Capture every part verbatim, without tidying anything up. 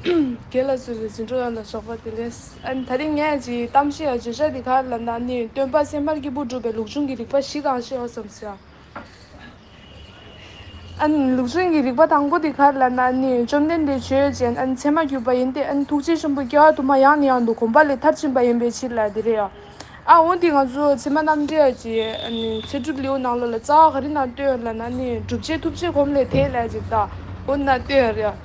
དགེ་ལ་བསུ་བའི་ཟིན་བྲིས་ཡང་དང་ཞོགས་པ་བདེ་ལེགས། ཨ་ནི་ད་རིང་ངས་ཀྱི་གཏམ་བཤད་ཡང་བརྗོད་བྱ་འདི་ག་རེ་ལབ་ན་ནི་སྟོན་པ་སེམས་དཔའ་སྐྱེས་བུ་གྲུབ་པའི་ལུགས་འབྱུང་གི་རིགས་པ་བཞི་དང་ཤེས་པ་བསམ་ཟེར། ཨ་ནི་ལུགས་འབྱུང་གི་རིགས་པ་དང་པོ་དེ་ག་རེ་ལབ་ན་ནི་བཅོམ་ལྡན་འདས་ཆོས་ཅན། ཨ་ནི་མཚན་མ་གྱུར་པ་ཡིན་ཏེ། ཨ་ནི་ཐུགས་རྗེ་ཆེན་པོ་སྐྱེ་བ་དུ་མ་ཡང་ནས་ཡང་དུ་གོམས་པ་ལས་མཐར་ཕྱིན་པ་ཡིན་པའི་ཕྱིར་ལ་དེ་རེད་ཡ། ཨ་འོ་འདི་ང་ཚོ་ཚད་མ་རྣམ་འགྲེལ་གྱི་ཨ་ནི་ཚེ་སྒྲུབ་ལེའུ་ནང་ལོགས་ལ་རྩ་བ་ག་རེ་ནང་བསྟོད་ཡོད་ལབ་ན་ནི་སྒྲུབ་བྱེད་ཐུགས་རྗེ་གོམས་ལས་དེ་ལ་ཅིག་ད་འོ་ན་བསྟོད་ཡོད་རེད་ཡ།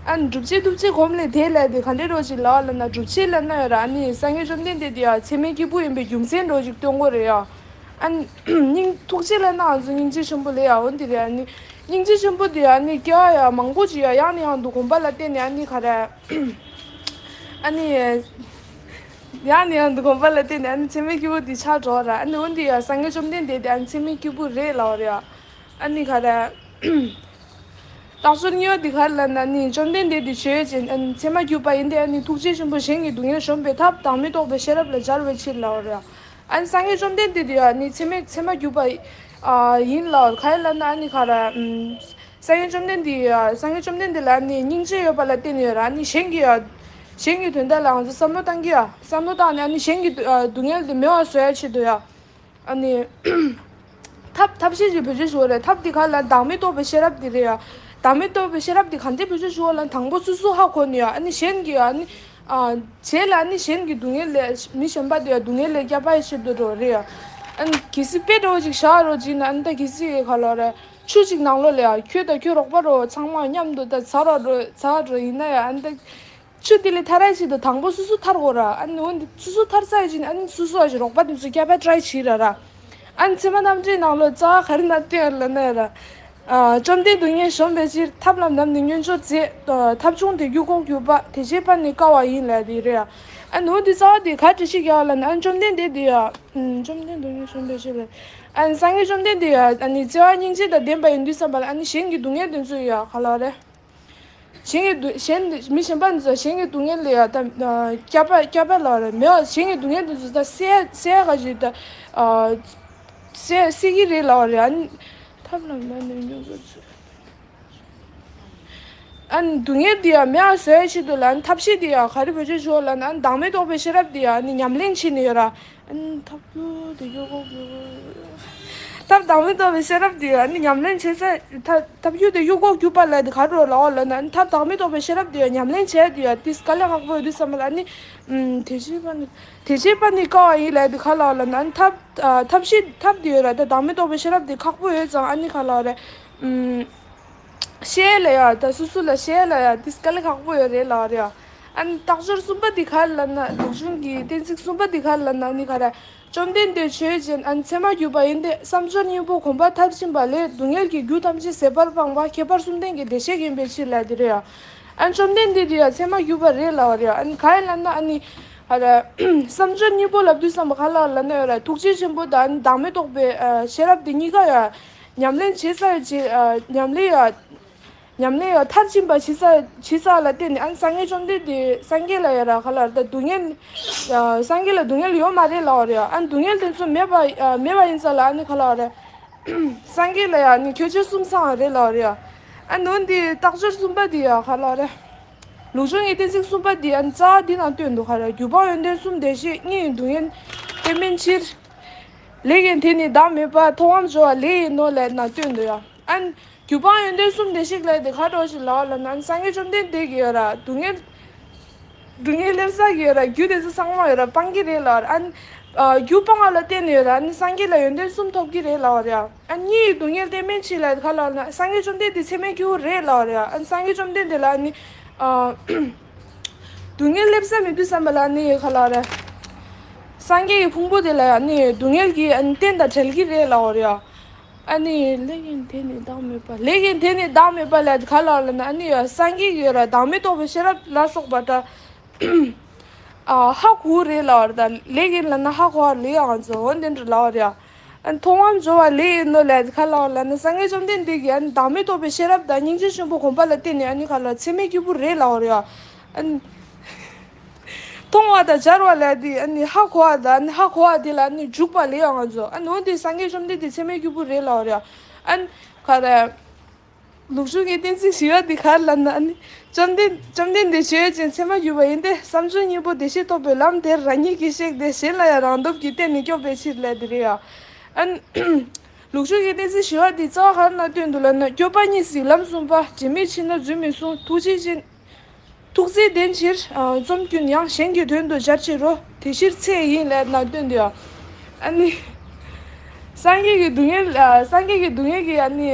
ཨ་ནི་སྒྲུབ་བྱེད་ཐུགས་རྗེ་གོམས་ལས་དེ་ལ་དེ་ག་འདྲའི་རོ་ཅིག་ལབ་ལབ་ན་སྒྲུབ་བྱེད་ལབ་ན་ཡོད་ར། ཨ་ནི་སངས་རྒྱས་བཅོམ་ལྡན་འདས་དེ་ཡ་ཚད་མའི་སྐྱེས་བུ་ཡིན་པའི་རྒྱུ་མཚན་རོ་ཅིག་སྟོན་གོ་རེད་ཡ། ཨ་ནི་སྙིང་ཐུགས་རྗེ་ལབ་ན་ང་ཚོ་སྙིང་རྗེ་ཆེན་པོ་ལབ་ཡ་འོ་འདི་རེད། ཨ་ནི་སྙིང་རྗེ་ཆེན་པོ་དེ་ཡ་ཨ་ནི་སྐྱེ་བ་ཡ་མང་པོ་ཅིག་ཡ་ཡང་ནས་ཡང་དུ་གོམས་པ་ལ་བརྟེན་ནས་ཨ་ནི་ག་རེ་ཨ་ནི་ཡང་ནས་ཡང་དུ་གོམས་པ་ལ་བརྟེན་ནས་ཨ་ནི་ཚད་མའི་སྐྱེས་བུ་དེ་ཆགས་འགྲོ་བ་ར། ཨ་ནི་འོ་འདི་ཡ་སངས་རྒྱས་བཅོམ་ལྡན་འདས་དེ་ཨ་ནི་ཚད་མའི་སྐྱེས་བུ་རེད་ལབ་པ་རེད་ཡ། ཨ་ནི་ག་རེ། རྟགས་སྦྱོར་གཉིས་པ་འདི་ག་རེ་ལབ་ན་ནི་བཅོམ་ལྡན་འདས་དེ་ཆོས་ཅན། ཨ་ནི་མཚན་མ་གྱུར་པ་ཡིན་ཏེ། ཨ་ནི་ཐུགས་རྗེ་ཆེན་པོས་གཞན་གྱི་སྡུག་བསྔལ་གཞོམ་པའི་ཐབས་བདག་མེད་རྟོགས་པའི་ཤེས་རབ་ལ་སྦྱར་བའི་ཕྱིར་ལབ་པ་རེད། ཨ་ནི་སངས་རྒྱས་བཅོམ་ལྡན་འདས་དེ་ཡང་ནི་ཚད་མའི་མཚན་མ་གྱུར་པ་ཨ་ཡིན་ལབ་པ་ག་རེ་ལབ་ན་ཨ་ནི་ག་རེ། ཨམ། སངས་རྒྱས་བཅོམ་ལྡན་འདས་ཡ་སངས་རྒྱས་བཅོམ་ལྡན་འདས་ལ་ནི་སྙིང་རྗེ་ཡོད་པ་ལ་བརྟེན་ནས་ཡོད་ར། ཨ་ནི་གཞན་གྱི་ཡ་གཞན་གྱི་དོན་དག་ལ་ང་ཚོ་བསམ་བློ་བཏང་གི་ཡ་བསམ་བློ་བཏང་ནས་ཨ་ནི་གཞན་གྱི་སྡུག་ཨ་སྡུག་བསྔལ་དེ་མེད་པ་བཟོ་ཡ་ཆེད་དུ་ཡ། ཨ་ནི། ཐབས་ཐབས་ཤེས་ཀྱི་བེད་སྤྱོད་ཞུ་བ་རེད། ཐབས་འདི་ག་ལ་བདག་མེད་རྟོགས་པའི་ཤེས་རབ་འདི་རེད་ཡ། བདག་མེད་རྟོགས་པའི་ཤེས་རབ་འདི་ག་འདྲའི་བེད་སྤྱོད་ཞུ་བ་ལ་དང་པོ་སོ་སོ་ཧ་གོ་ནས་ཡ། ཨ་ནི་གཞན་གྱི་ཨ་ནི། ཨ། བྱས་ལ་ཨ་ནི་གཞན་གྱི་སྡུག་བསྔལ་ལས་མི་གཞན་པ་དེ་ཡ་སྡུག་བསྔལ་ལས་སྐྱོབ་པའི་ཆེད་དུ་འགྲོ་རེད་ཡ། ཨ་ནི་གལ་སྲིད་དཔེ་འདྲ་བོ་ཅིག་བཞག་རོགས་བྱས་ན་ཨ་ནི་ད་གལ་སྲིད་ག་ལ་རེད། ཆུ་ཅིག་ནང་ལོགས་ལ་ཡ་ཁྱོད་དང་ཁྱོད་རོགས་པ་རོ་ཚང་མ་མཉམ་དུ་ད་ཚ་རོགས་འགྲོ་ཚ་རོགས་འགྲོ་ཡིན་ན་ཡ་ཨ་ནི་ད། ཆུ་དེ་ལས་ཐར་ཡ་ཆེད་དུ་དང་པོ་སོ་སོ་ཐར་དགོས་ར། ཨ་ནི་འོན་ཏེ་སོ་སོ་ཐར་ཚར་ཡ་ཅིག་ནི་ཨ་ནི་སོ་སོ་ཨ་ཞིག་རོགས་པ་དེ་ཚོ་སྐྱོབ་པའི་ཊ་རའི་བྱེད་ར་ར། ཨ་ནི་ཚད་མ་རྣམ་འགྲེལ་ནང་ལོ་རྩ་བ་ག་རེ་ན་བསྟན་ཡོད་ལབ་ན་ཡ་ར། ཨ། བཅོམ་ལྡན་སྡུག་བསྔལ་གཞོམ་པའི་ཕྱིར་ཐབས་ལམ་རྣམས་ནི་མངོན་སྦྱོར་མཛད། ཐབས་བྱུང་དེ་རྒྱུ་ལྐོག་གྱུར་པ། དེ་བྱེད་པ་ནི་དཀའ་བ་ཡིན་ལབ་དེ་རེད་ཡ། ཨ་ནི་འོན་ཏེ་རྩ་བ་དེ་ག་འདྲ་ཞིག་ཡ་ལབ་ན་ཨ་ནི་བཅོམ་ལྡན་འདས་དེ་ཡ། ཨ་བཅོམ་ལྡན་སྡུག་བསྔལ་གཞོམ་པའི་ཕྱིར། ཨ་ནི་སངས་རྒྱས་བཅོམ་ལྡན་འདས་ཡ་ཨ་ནི་བརྩེ་བ་སྙིང་རྗེ་དང་ལྡན་པ་ཡིན་དུས་ཙམ་པ་ལ་ཨ་ནི་གཞན་གྱི་སྡུག་བསྔལ་དེ་ཚོ་ཡ་ག་ལ་རེད། གཞན་གྱི་སྡུག་གཞན་མི་གཞན་པ་འདི་ཚོ་གཞན་གྱི་སྡུག་བསྔལ་ལས་ཡང་ད་སྐྱབས་པ་སྐྱབས་པ་ལ་རེ་མེད་པ་གཞན་གྱི་སྡུག་བསྔལ་འདི་ཚོ་ད་སེལ་སེལ་ག་ཞིག་ད་སེལ་སེལ་གྱི་རེད་ལབ་པ་རེད། ཨ་ནི་ཐབས་ལམ་ན་ནི་མྱོང་གི་ཚུལ། ཨ་ནི་སྡུག་བསྔལ་འདི་ཡང་མེད་པ་བཟོ་ཡའི་ཆེད་དུ་ལ་ཨ་ནི་ཐབས་ཤེས་འདི་ཡང་ག་རེ་བེད་སྤྱོད་ཞུ་བ་ལབ་ན་ཨ་ནི་བདག་མེད་རྟོགས་པའི་ཤེས་རབ་འདི་ཡང་ཨ་ནི་ཉམས་ལེན་བྱེད་ནི་ཡོད་ར། ཨ་ནི་ཐབས་སྐྱོ་དེ་སྐྱོ་གོ་སྐྱོ་གོ། ཐབས་བདག་མེད་རྟོགས་པའི་ཤེས་རབ་དེ་ཨ་ནི་ཉམས་ལེན་བྱེད་ས་ཐབས་ཐབས་སྐྱོ་དེ་གཡུག་གོག་གྱུར་པ་ལ་དེ་ག་རེ་ལའོ་ལབ་ན་ཨ་ནི་ཐབས་བདག་མེད་རྟོགས་པའི་ཤེས་རབ་དེ་ཉམས་ལེན་བྱས་དེ་ཡ་དེ་དཀའ་ལས་ཁག་པོ་ཡོད་དུས་ཙམ་པ་ལ་ཨ་ནི་དེ་བྱེད་པ་ནི་དེ་བྱེད་པ་ནི་དཀའ་བ་ཡིན་ལབ་དེ་ག་ལའོ་ལབ་ན་ཨ་ནི་ཐབས་ཐབས་ཤེས་ཐབས་དེ་ཡོད་ར། ད་བདག་མེད་རྟོགས་པའི་ཤེས་རབ་དེ་ཁག་པོ་ཡོད་ཙང་ཨ་ནི་ག་ལའོ་རེད། ཤེས་ལ་ཡ་ད་སོ་སོ་ལ་ཤེས་ལ་ཡ་དེ་དཀའ་ལས་ཁག་པོ་ཡོད་རེད་ལབ་རེད། ཨ་ནི་རྟགས་སྦྱོར་གསུམ་པ་འདི་ག་རེ་ལབ་ན་ལུགས་འབྱུང་གི་གཏན་ཚིགས་གསུམ་པ་འདི་ག་རེ་ལབ་ན་ཨ་ནི་ག་རེ། བཅོམ་ལྡན་འདས་ཆོས་ཅན། ཨ་ནི་མཚན་མ་གྱུར་པ་ཡིན་ཏེ། བསམ་སྦྱོར་གཉིས་པོ་གོམས་པ་མཐར་ཕྱིན་པ་ལས་སྡུག་བསྔལ་གྱི་རྒྱུ་ཐམས་ཅད་ཟད་པར་སྤངས་པ་ཁྱད་པར་གསུམ་ལྡན་གྱི་བདེ་གཤེགས་ཡིན་པའི་ཕྱིར་ལབ་དེ་རེད་ཡ། ཨ་ནི་བཅོམ་ལྡན་འདས་འདི་ཡ་མཚན་མ་གྱུར་པ་རེད་ལབ་པ་རེད། ཨ་ནི་ག་རེ་ལབ་ན་ཨ་ནི་ཨ་རེ། བསམ་སྦྱོར་གཉིས་པོ་ལབ་དུས་ཙམ་པ་ག་ལ་ལབ་ན་ཡོད་ར། ཐུགས་རྗེ་ཆེན་པོ་དང་ཨ་ནི་བདག་མེད་རྟོགས་པའི་ཨ་ཤེས་རབ་འདི་གཉིས་ཀ་ཡ། ཉམས་ལེན་བྱེད་ས་ཡ་བྱེད་ཨ་ཉམས་ལེན་ཡ། ཉམས་ལེན་ཡང་མཐར་ཕྱིན་པ་ཇི་ཙམ་ཇི་ཙམ་ལ་བརྟེན་ནས་ཨ་ནི་སངས་རྒྱས་བཅོམ་ལྡན་འདས་སངས་རྒྱས་ལ་ཡ་ར་ག་ལ་ར་ད་སྡུག་བསྔལ། ཡ་སངས་རྒྱས་ལ་སྡུག་བསྔལ་ཡོད་མ་རེད་ལབ་པ་རེད། ཨ་ནི་སྡུག་བསྔལ་དེ་ཚོ་མེད་པ་ཡ་མེད་པ་ཡིན་ཙང་ལ་ཨ་ནི་ག་ལ་ར། སངས་རྒྱས་ལ་ཡ་ནི་ཁྱད་ཆོས་གསུམ་ཚང་བ་རེད་ལབ་པ་རེད། ཨ་ནི་འོན་ཏེ་རྟགས་སྦྱོར་གསུམ་པ་འདི་ཡ་ག་ལ་ར། ལུགས་འབྱུང་གི་གཏན་ཚིགས་གསུམ་པ་འདི་ཨ་ནི་རྩ་བ་འདི་ནང་བསྟན་འདུག་ག་ར། རྒྱུ་སྤངས་ཡོན་ཏན་གསུམ་བདེ་གཤེགས། གཉིད་ཡོད་སྡུག་བསྔལ་བརྟན་མིན་ཕྱིར། ལེགས་ཡིན་དེ་ནི་བདག་མེད་པ། མཐོང་བའམ་སྦྱོར་བ་ལེགས་ཡིན་ནོ་ལབ་ནང་བསྟན་འདུག་ཡ། ཨ་ནི། རྒྱུ་སྤངས་ཡོན་ཏན་གསུམ་བདེ་གཤེགས་ལབ་དེ་ག་འདྲ་ཞིག་ལབ་ལབ་ན་སངས་རྒྱས་བཅོམ་ལྡན་འདས་ཀྱིས་ཡོད་ར་སྡུག་བསྔལ། སྡུག་བསྔལ་སླེབས་ས་ཀྱི་ཡོད་ར་རྒྱུ་དེ་ཚོ་ཚང་མ་ཡོད་ར་སྤང་གི་རེད་ལབ་ར་ཨ་ནི། རྒྱུ་སྤང་བ་ལ་བརྟེན་ནས་ཡོད་ར་ཨ་ནི་སངས་རྒྱས་ལ་ཡོན་ཏན་གསུམ་ཐོབ་ཀྱི་རེད་ལབ་ར་ཨ་ནི་གཉིད་ཡོད་སྡུག་བསྔལ་བརྟན་མིན་ཕྱིར་ལབ་དེ་ག་ལབ་ན་སངས་རྒྱས་བཅོམ་ལྡན་འདས་ཚད་མའི་སྐྱེས་བུ་རེད་ལབ་ར་ཨ་ནི་སངས་རྒྱས་བཅོམ་ལྡན་འདས་ལ་ཨ་ནི། སྡུག་བསྔལ་སླེབས་ས་མེད་དུས་ཙམ་པ་ལ་ཨ་ནི་ག་ལབ་ར། སངས་རྒྱས་ཀྱི་ཕུང་པོ་དེ་ལ་ཨ་ནི་སྡུག་བསྔལ་གྱི་ཨ་ནི་རྟེན་དང་བྲལ་གྱི་རེད་ལབ་ར། ཨ་ནི་ལེགས་ཡིན་དེ་ནི་བདག་མེད་པ། ལེགས་ཡིན་དེ་ནི་བདག་མེད་པ་ལབ་ག་ལ་ལབ་ན་ཨ་ནི་སངས་རྒྱས་ཀྱི་ཡོད་ར་བདག་མེད་རྟོགས་པའི་ཤེས་རབ་ལ་སོགས་པ་ད། ཨ་ཧ་གོ་རེད་ལབ་ར་ད་ལེགས་ཡིན་ལབ་ན་ཧ་གོ་བ་ལེགས་ཡང་ཚོ་འོན་ཏེ་འདྲ་ལབ་ར། ཨ་ནི་མཐོང་བའམ་སྦྱོར་བ་ལེགས་ཡིན་ནོ་ལབ་ག་ལ་ལབ་ན་སངས་རྒྱས་བཅོམ་ལྡན་འདས་ཀྱིས་ཨ་ནི་བདག་མེད་རྟོགས་པའི་ཤེས་རབ་དང་སྙིང་རྗེ་ཆེན་པོ་གོམས་པ་ལ་བརྟེན་ནས་ཨ་ནི་ག་ལ་ཚད་མའི་སྐྱེས་བུ་རེད་ལབ་ར། ཨ་ནི། མཐོང་བ་དང་སྦྱར་བ་ལ་དེ་ཨ་ནི་ཧ་གོ་བ་དང་ཨ་ནི་ཧ་གོ་བ་དེ་ལ་ཨ་ནི་འཇུག་པ་ལས་ཡང་ང་ཚོ་ཨ་ནི་འོན་ཏེ་སངས་རྒྱས་བཅོམ་ལྡན་འདས་ཚད་མའི་སྐྱེས་བུ་རེད་ལབ་རེད། ཨ་ནི་ག་རེ། ལུགས་འབྱུང་གི་གཏན་ཚིགས་བཞི་པ་དེ་ག་རེ་ལབ་ན་ཨ་ནི་ བཅོམ་ལྡན་བཅོམ་ལྡན་འདས་ཆོས་ཅན། ཚད་མར་གྱུར་པ་ཡིན་ཏེ། བསམ་བྱུང་སྙིང་པོ་བདེ་གཤེགས་རྟོགས་པའི་ལམ་དེར་རང་ཉིད་ཀྱིས་གཤེགས་ཏེ་གཞན་ལ་ཡང་རང་སྟོབས་ཀྱིས་བརྟེན་ནས་སྐྱོབ་པའི་ཕྱིར་ལས་དེ་རེད་ཡ། ཨན། ལུགས་ཆོས་ཀྱི་གནས་ཚུལ་ཞི་བ་འདི་རྩ་བ་ག་རེ་ན་སྟོན་འདུག་ལབ་ན། སྐྱོབ་པ་ཉིད་གཟིགས་ལམ་གསུངས་པ། དྲི་མེད་ཕྱིར་ན་རྫུན་མི་གསུང་། ཐུགས་རྗེ་ཅན། ཐུགས་རྗེ་ལྡན་ཕྱིར་རྩོམ་ཀུན། ཡང་གཞན་གྱི་དོན་དུ་སྦྱར་ཕྱིར་རོ། དེ་ཕྱིར་ཚད་ཡིན་ལབ་ན་སྟོན་འདུག་ཡ། ཨ་ནི། སངས་རྒྱས་ཀྱི་སྡུག་བསྔལ་ཨ། སངས་རྒྱས་ཀྱི་སྡུག་བསྔལ་གྱི་ཨ་ནི།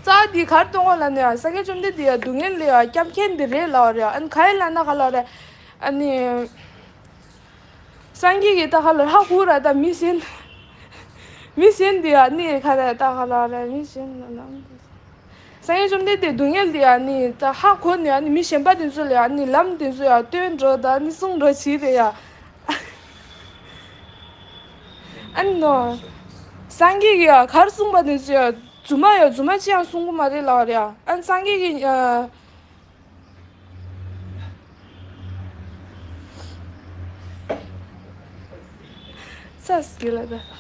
རྩ་བ་འདི་ག་རེ་སྟོན་གོ་ལབ་ན་ཡ། སངས་རྒྱས་བཅོམ་ལྡན་འདས་ཡ་སྡུག་བསྔལ་ལ་ཡ་སྐྱབས་མཁན་འདི་རེད་ལབ་རེད། ཨ་ནི་ག་རེ་ལབ་ན་ག་ལབ་རེད། ཨ་ནི། སངས་རྒྱས་ཀྱིས་ད་ག་ལ་ཧ་གོ་ར། ད་མི་གཞན། མི་གཞན་འདི་ཡ་ནི་ག་རེ་ད་ག་ལ་རེད། མི་གཞན་ལ་ལམ་འདི། སངས་རྒྱས་བཅོམ་ལྡན་འདས་སྡུག་བསྔལ་འདི་ཡ་ནི་ད་ཧ་གོ་ནས་ཡ་ནི་མི་གཞན་པ་དེ་ཚོ་ལ་ཡ་ནི་ལམ་དེ་ཚོ་ཡ་སྟོན་འགྲོ་ད་ནི་གསུང་འགྲོ་བྱེད་རེད་ཡ། ཨ་ནི་ནོ། སངས་རྒྱས་ཀྱིས་ཡ་ག་རེ་གསུངས་པ་དེ་ཚོ་ཡ་རྫུན་མ་ཡ་རྫུན་མ་ཅི་ཡང་གསུང་གི་མ་རེད་ལབ་རེད་ཡ། ཨ་ནི་སངས་རྒྱས་ཀྱིས་ཡ། ཚ་སྐྱིད་ལ་ད།